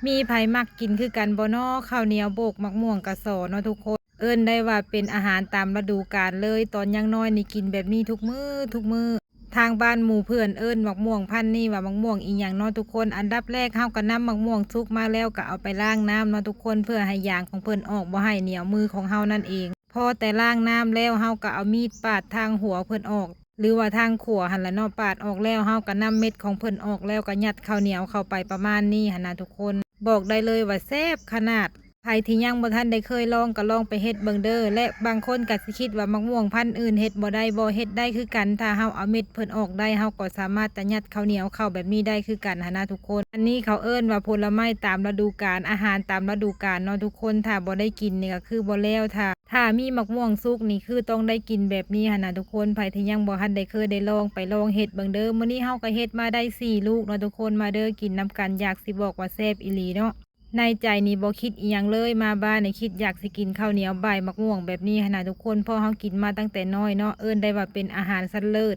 ມີໃຜມັກກິນຄືກັນບໍ່ນໍ? ເຂົ້າໜຽວໂບກໝາກມ່ວງກະສໍເນາະທຸກຄົນ ເອີ້ນໄດ້ວ່າເປັນອາຫານຕາມລະດູການເລີຍ. ຕອນຍັງນ້ອຍນີ້ກິນແບບນີ້ທຸກມື້ທຸກມື້. ທາງບ້ານໝູ່ເພື່ອນເອີ້ນໝາກມ່ວງພັນນີ້ວ່າໝາກມ່ວງອີ່ຫຍັງເນາະທຸກຄົນ. ອັນດັບແລກເຮົາກໍນຳໝາກມ່ວງສຸກມາແລ້ວກໍເອົາໄປລ້າງນ້ຳເນາະທຸກຄົນ ເພື່ອໃຫ້ຢາງຂອງເພິ່ນອອກ ບໍ່ໃຫ້ໜຽວມືຂອງເຮົານັ້ນເອງ. ພໍແຕ່ລ້າງນ້ຳແລ້ວ ເຮົາກໍເອົາມີດປາດທາງຫົວເພິ່ນອອກ ຫຼືວ່າທາງຂົວຫັ້ນລະເນາະ ປາດອອກແລ້ວ ເຮົາກໍນຳເມັດຂອງເພິ່ນອອກ ແລ້ວກໍຍັດເຂົ້າໜຽວເຂົ້າໄປປະມານນີ້ຫັ້ນນະທຸກຄົນ. ບອກໄດ້ເລີຍວ່າແຊບຂະໜາດ. ໃຜທີ່ຍັງບໍ່ທັນໄດ້ເຄີຍລອງກໍລອງໄປເຮັດເບິ່ງເດີ້. ແລະບາງຄົນກໍຊິຄິດວ່າໝາກມ່ວງພັນອື່ນເຮັດບໍ່ໄດ້ບໍ່? ເຮັດໄດ້ຄືກັນ. ຖ້າເຮົາເອົາເມັດເພິ່ນອອກໄດ້ ເຮົາກໍສາມາດຈະຍັດເຂົ້າໜຽວເຂົ້າແບບນີ້ໄດ້ຄືກັນຫັ້ນນະທຸກຄົນ. ອັນນີ້ເຂົາເອີ້ນວ່າຜົນລະໄມ້ຕາມລະດູການ ອາຫານຕາມລະດູການເນາະທຸກຄົນ. ຖ້າບໍ່ໄດ້ກິນນີ້ກໍຄືບໍ່ແລ້ວ. ຖ້າ ຖ້າມີໝາກມ່ວງສຸກນີ້ຄືຕ້ອງໄດ້ກິນແບບນີ້ຫັ້ນນະທຸກຄົນ. ໃຜທີ່ຍັງບໍ່ທັນໄດ້ເຄີຍໄດ້ລອງ ໄປລອງເຮັດເບິ່ງເດີ້. ມື້ນີ້ເຮົາກໍເຮັດມາໄດ້ສີ່ລູກເນາະທຸກຄົນ. ມາເດີ້ ກິນນຳກັນ ຢາກຊິບອກວ່າແຊບອີ່ຫຼີເນາະ. ໃນໃຈນີ້ບໍ່ຄິດອີ່ຫຍັງເລີຍ ມາບ້ານນີ້ຄິດຢາກຊິກິນເຂົ້າໜຽວບ່າຍໝາກມ່ວງແບບນີ້ຫັ້ນນະທຸກຄົນ. ເພາະເຮົາກິນມາຕັ້ງແຕ່ນ້ອຍເນາະ ເອີ້ນໄດ້ວ່າເປັນອາຫານຊັ້ນເລີດ.